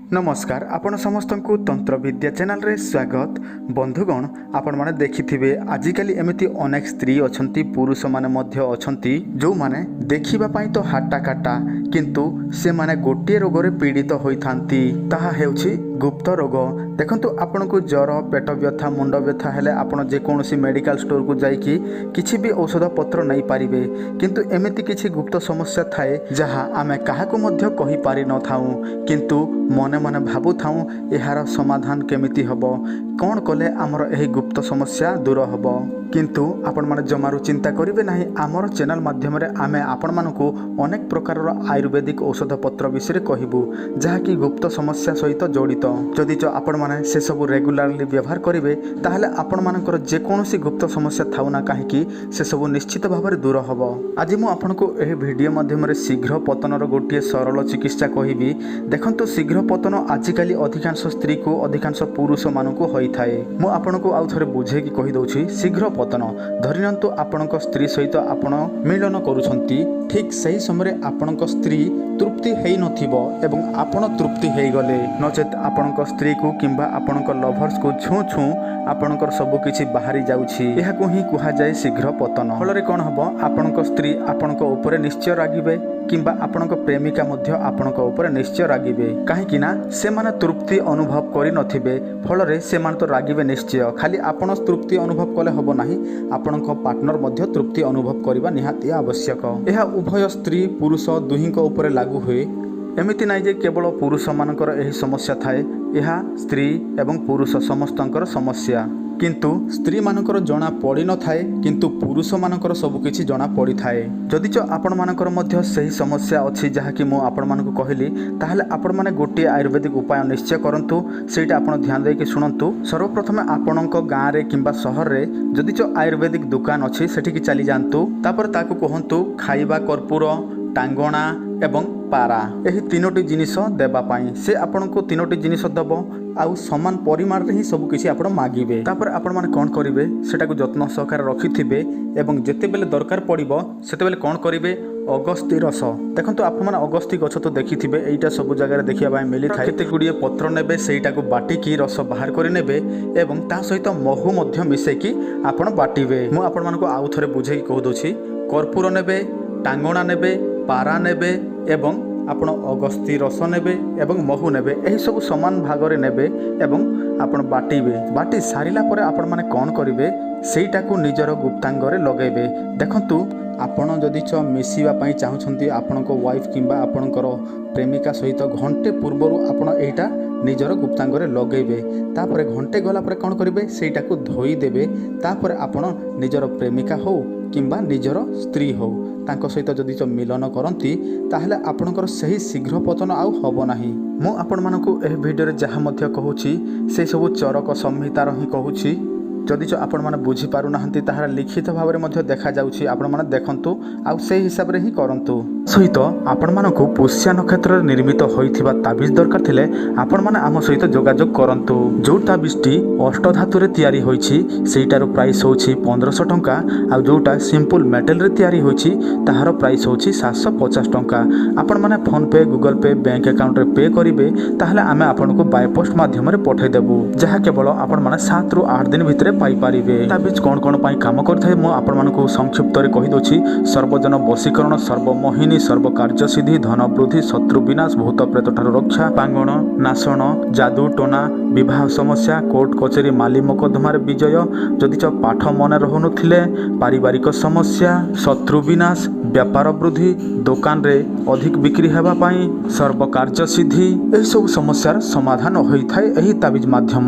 ନମସ୍କାର, ଆପଣ ସମସ୍ତଙ୍କୁ ତନ୍ତ୍ରବିଦ୍ୟା ଚ୍ୟାନେଲରେ ସ୍ୱାଗତ। ବନ୍ଧୁଗଣ, ଆପଣମାନେ ଦେଖିଥିବେ, ଆଜିକାଲି ଏମିତି ଅନେକ ସ୍ତ୍ରୀ ଅଛନ୍ତି, ପୁରୁଷମାନେ ମଧ୍ୟ ଅଛନ୍ତି, ଯେଉଁମାନେ ଦେଖିବା ପାଇଁ ତ ହାଟା କାଟା, କିନ୍ତୁ ସେମାନେ ଗୋଟିଏ ରୋଗରେ ପୀଡ଼ିତ ହୋଇଥାନ୍ତି। ତାହା ହେଉଛି ଗୁପ୍ତ ରୋଗ। ଦେଖନ୍ତୁ, ଆପଣଙ୍କୁ ଜ୍ୱର, ପେଟ ବ୍ୟଥା, ମୁଣ୍ଡ ବ୍ୟଥା ହେଲେ ଆପଣ ଯେକୌଣସି ମେଡ଼ିକାଲ ଷ୍ଟୋରକୁ ଯାଇକି କିଛି ବି ଔଷଧ ପତ୍ର ନେଇପାରିବେ। କିନ୍ତୁ ଏମିତି କିଛି ଗୁପ୍ତ ସମସ୍ୟା ଥାଏ, ଯାହା ଆମେ କାହାକୁ ମଧ୍ୟ କହିପାରିନଥାଉଁ, କିନ୍ତୁ ମନେ ମନେ ଭାବୁଥାଉଁ ଏହାର ସମାଧାନ କେମିତି ହେବ, କ'ଣ କଲେ ଆମର ଏହି ଗୁପ୍ତ ସମସ୍ୟା ଦୂର ହେବ। କିନ୍ତୁ ଆପଣମାନେ ଜମାରୁ ଚିନ୍ତା କରିବେ ନାହିଁ। ଆମର ଚ୍ୟାନେଲ ମାଧ୍ୟମରେ ଆମେ ଆପଣମାନଙ୍କୁ ଅନେକ ପ୍ରକାରର ଆୟୁର୍ବେଦିକ ଔଷଧପତ୍ର ବିଷୟରେ କହିବୁ, ଯାହାକି ଗୁପ୍ତ ସମସ୍ୟା ସହିତ ଜଡ଼ିତ। ଯଦି ଚ ଆପଣମାନେ ସେସବୁ ରେଗୁଲାରଲି ବ୍ୟବହାର କରିବେ, ତାହେଲେ ଆପଣମାନଙ୍କର ଯେକୌଣସି ଗୁପ୍ତ ସମସ୍ୟା ଥାଉ ନା କାହିଁକି, ସେସବୁ ନିଶ୍ଚିତ ଭାବରେ ଦୂର ହେବ। ଆଜି ମୁଁ ଆପଣଙ୍କୁ ଏହି ଭିଡ଼ିଓ ମାଧ୍ୟମରେ ଶୀଘ୍ର ପତନର ଗୋଟିଏ ସରଳ ଚିକିତ୍ସା କହିବି। ଦେଖନ୍ତୁ, ଶୀଘ୍ର ପତନ ଆଜିକାଲି ଅଧିକାଂଶ ସ୍ତ୍ରୀକୁ, ଅଧିକାଂଶ ପୁରୁଷମାନଙ୍କୁ ହୋଇଥାଏ। ମୁଁ ଆପଣଙ୍କୁ ଆଉ ଥରେ ବୁଝେଇକି କହିଦେଉଛି। ଶୀଘ୍ର ପତନ, ଧରିନିଅନ୍ତୁ ଆପଣଙ୍କ ସ୍ତ୍ରୀ ସହିତ ଆପଣ ମିଳନ କରୁଛନ୍ତି। ଠିକ୍ ସେହି ସମୟରେ ଆପଣଙ୍କ ସ୍ତ୍ରୀ ତୃପ୍ତି ହେଇନଥିବ ଏବଂ ଆପଣ ତୃପ୍ତି ହେଇଗଲେ, ନଚେତ୍ ଆପଣଙ୍କ ସ୍ତ୍ରୀକୁ କିମ୍ବା ଆପଣଙ୍କ ଲଭର୍ସକୁ ଛୁଁ ଛୁଁ ଆପଣଙ୍କର ସବୁ କିଛି ବାହାରି ଯାଉଛି। ଏହାକୁ ହିଁ କୁହାଯାଏ ଶୀଘ୍ର ପତନ। ଫଳରେ କ'ଣ ହେବ? ଆପଣଙ୍କ ସ୍ତ୍ରୀ ଆପଣଙ୍କ ଉପରେ ନିଶ୍ଚୟ ରାଗିବେ କିମ୍ବା ଆପଣଙ୍କ ପ୍ରେମିକା ମଧ୍ୟ ଆପଣଙ୍କ ଉପରେ ନିଶ୍ଚୟ ରାଗିବେ। କାହିଁକି ନା ସେମାନେ ତୃପ୍ତି ଅନୁଭବ କରିନଥିବେ। ଫଳରେ ସେମାନେ ତ ରାଗିବେ ନିଶ୍ଚୟ। ଖାଲି ଆପଣ ତୃପ୍ତି ଅନୁଭବ କଲେ ହେବ ନାହିଁ, ଆପଣଙ୍କ ପାର୍ଟନର ମଧ୍ୟ ତୃପ୍ତି ଅନୁଭବ କରିବା ନିହାତି ଆବଶ୍ୟକ। ଏହା ଉଭୟ ସ୍ତ୍ରୀ ପୁରୁଷ ଦୁହିଁଙ୍କ ଉପରେ ଲାଗୁ ହୁଏ। ଏମିତି ନାହିଁ ଯେ କେବଳ ପୁରୁଷମାନଙ୍କର ଏହି ସମସ୍ୟା ଥାଏ। ଏହା ସ୍ତ୍ରୀ ଏବଂ ପୁରୁଷ ସମସ୍ତଙ୍କର ସମସ୍ୟା। କିନ୍ତୁ ସ୍ତ୍ରୀମାନଙ୍କର ଜଣା ପଡ଼ିନଥାଏ, କିନ୍ତୁ ପୁରୁଷମାନଙ୍କର ସବୁକିଛି ଜଣା ପଡ଼ିଥାଏ। ଯଦି ଚ ଆପଣମାନଙ୍କର ମଧ୍ୟ ସେହି ସମସ୍ୟା ଅଛି, ଯାହାକି ମୁଁ ଆପଣମାନଙ୍କୁ କହିଲି, ତାହେଲେ ଆପଣମାନେ ଗୋଟିଏ ଆୟୁର୍ବେଦିକ ଉପାୟ ନିଶ୍ଚୟ କରନ୍ତୁ। ସେଇଟା ଆପଣ ଧ୍ୟାନ ଦେଇକି ଶୁଣନ୍ତୁ। ସର୍ବପ୍ରଥମେ ଆପଣଙ୍କ ଗାଁରେ କିମ୍ବା ସହରରେ ଯଦି ଚ ଆୟୁର୍ବେଦିକ ଦୋକାନ ଅଛି, ସେଠିକି ଚାଲିଯାଆନ୍ତୁ। ତାପରେ ତାକୁ କୁହନ୍ତୁ ଖାଇବା କର୍ପୂର, ଟାଙ୍ଗଣା ଏବଂ ପାରା, ଏହି ତିନୋଟି ଜିନିଷ ଦେବା ପାଇଁ। ସେ ଆପଣଙ୍କୁ ତିନୋଟି ଜିନିଷ ଦେବ ଆଉ ସମାନ ପରିମାଣରେ ହିଁ ସବୁ କିଛି ଆପଣ ମାଗିବେ। ତାପରେ ଆପଣମାନେ କ'ଣ କରିବେ? ସେଟାକୁ ଯତ୍ନ ସହକାରେ ରଖିଥିବେ ଏବଂ ଯେତେବେଳେ ଦରକାର ପଡ଼ିବ, ସେତେବେଳେ କ'ଣ କରିବେ? ଅଗସ୍ତି ରସ। ଦେଖନ୍ତୁ, ଆପଣମାନେ ଅଗସ୍ତି ଗଛ ତ ଦେଖିଥିବେ, ଏଇଟା ସବୁ ଜାଗାରେ ଦେଖିବା ପାଇଁ ମିଳିଥାଏ। କେତେ ଗୁଡ଼ିଏ ପତ୍ର ନେବେ, ସେଇଟାକୁ ବାଟିକି ରସ ବାହାର କରି ନେବେ ଏବଂ ତା ସହିତ ମହୁ ମଧ୍ୟ ମିଶେଇକି ଆପଣ ବାଟିବେ। ମୁଁ ଆପଣମାନଙ୍କୁ ଆଉ ଥରେ ବୁଝେଇକି କହିଦେଉଛି। କର୍ପୂର ନେବେ, ଟାଙ୍ଗଣା ନେବେ, ପାରା ନେବେ ଏବଂ ଆପଣ ଅଗସ୍ତି ରସ ନେବେ ଏବଂ ମହୁ ନେବେ। ଏହିସବୁ ସମାନ ଭାଗରେ ନେବେ ଏବଂ ଆପଣ ବାଟିବେ। ବାଟି ସାରିଲା ପରେ ଆପଣମାନେ କ'ଣ କରିବେ? ସେଇଟାକୁ ନିଜର ଗୁପ୍ତାଙ୍ଗରେ ଲଗାଇବେ। ଦେଖନ୍ତୁ, ଆପଣ ଯଦି ଚ ମିଶିବା ପାଇଁ ଚାହୁଁଛନ୍ତି ଆପଣଙ୍କ ୱାଇଫ୍ କିମ୍ବା ଆପଣଙ୍କର ପ୍ରେମିକା ସହିତ, ଘଣ୍ଟେ ପୂର୍ବରୁ ଆପଣ ଏଇଟା ନିଜର ଗୁପ୍ତାଙ୍ଗରେ ଲଗାଇବେ। ତାପରେ ଘଣ୍ଟେ ଗଲା ପରେ କ'ଣ କରିବେ? ସେଇଟାକୁ ଧୋଇଦେବେ। ତାପରେ ଆପଣ ନିଜର ପ୍ରେମିକା ହେଉ କିମ୍ବା ନିଜର ସ୍ତ୍ରୀ ହେଉ, ତାଙ୍କ ସହିତ ଯଦି ଚ ମିଲନ କରନ୍ତି, ତାହେଲେ ଆପଣଙ୍କର ସେହି ଶୀଘ୍ର ପତନ ଆଉ ହେବ ନାହିଁ। ମୁଁ ଆପଣମାନଙ୍କୁ ଏହି ଭିଡ଼ିଓରେ ଯାହା ମଧ୍ୟ କହୁଛି, ସେସବୁ ଚରକ ସଂହିତାର ହିଁ କହୁଛି। ଯଦି ଚ ଆପଣମାନେ ବୁଝିପାରୁନାହାନ୍ତି, ତାହାର ଲିଖିତ ଭାବରେ ମଧ୍ୟ ଦେଖାଯାଉଛି। ଆପଣମାନେ ଦେଖନ୍ତୁ ଆଉ ସେଇ ହିସାବରେ ହିଁ କରନ୍ତୁ। ସହିତ ଆପଣମାନଙ୍କୁ ପୁଷ୍ୟା ନକ୍ଷତ୍ରରେ ନିର୍ମିତ ହୋଇଥିବା ତାବିଜ ଦରକାର ଥିଲେ ଆପଣମାନେ ଆମ ସହିତ ଯୋଗାଯୋଗ କରନ୍ତୁ। ଯେଉଁ ତାବିଜଟି ଅଷ୍ଟଧାତୁରେ ତିଆରି ହୋଇଛି, ସେଇଟାର ପ୍ରାଇସ୍ ହେଉଛି 1500 ଟଙ୍କା। ଆଉ ଯେଉଁଟା ସିମ୍ପଲ୍ ମେଟାଲରେ ତିଆରି ହୋଇଛି, ତାହାର ପ୍ରାଇସ୍ ହେଉଛି 750 ଟଙ୍କା। ଆପଣମାନେ ଫୋନ୍ପେ, ଗୁଗଲ୍ ପେ, ବ୍ୟାଙ୍କ ଆକାଉଣ୍ଟରେ ପେ କରିବେ, ତାହେଲେ ଆମେ ଆପଣଙ୍କୁ ବାଇ ପୋଷ୍ଟ ମାଧ୍ୟମରେ ପଠାଇଦେବୁ, ଯାହା କେବଳ ଆପଣମାନେ 7ରୁ 8 ଦିନ ଭିତରେ ପାଇପାରିବେ। ତାବିଜ କ'ଣ କ'ଣ ପାଇଁ କାମ କରିଥାଏ, ମୁଁ ଆପଣମାନଙ୍କୁ ସଂକ୍ଷିପ୍ତରେ କହିଦେଉଛି। ସର୍ବଜନ ବଶୀକରଣ, ସର୍ବମୋହିନୀ, ସର୍ବକାର୍ଯ୍ୟସିଦ୍ଧି, ଧନ ବୃଦ୍ଧି, ଶତ୍ରୁ ବିନାଶ, ଭୂତ ପ୍ରେତ ଠାରୁ ରକ୍ଷା, ପାଙ୍ଗଣ ନାଶନ, ଯାଦୁ ଟୋନା, ବିବାହ ସମସ୍ୟା, କୋର୍ଟ କଚେରୀ ମାଲି ମକଦ୍ଦମାରେ ବିଜୟ, ଯଦି ଚ ପାଠ ମନେ ରହୁନଥିଲେ, ପାରିବାରିକ ସମସ୍ୟା, ଶତ୍ରୁ ବିନାଶ, ବ୍ୟାପାର ବୃଦ୍ଧି, ଦୋକାନରେ ଅଧିକ ବିକ୍ରି ହେବା ପାଇଁ, ସର୍ବକାର୍ଯ୍ୟ ସିଦ୍ଧି, ଏହିସବୁ ସମସ୍ୟାର ସମାଧାନ ହୋଇଥାଏ ଏହି ତାବିଜ ମାଧ୍ୟମ।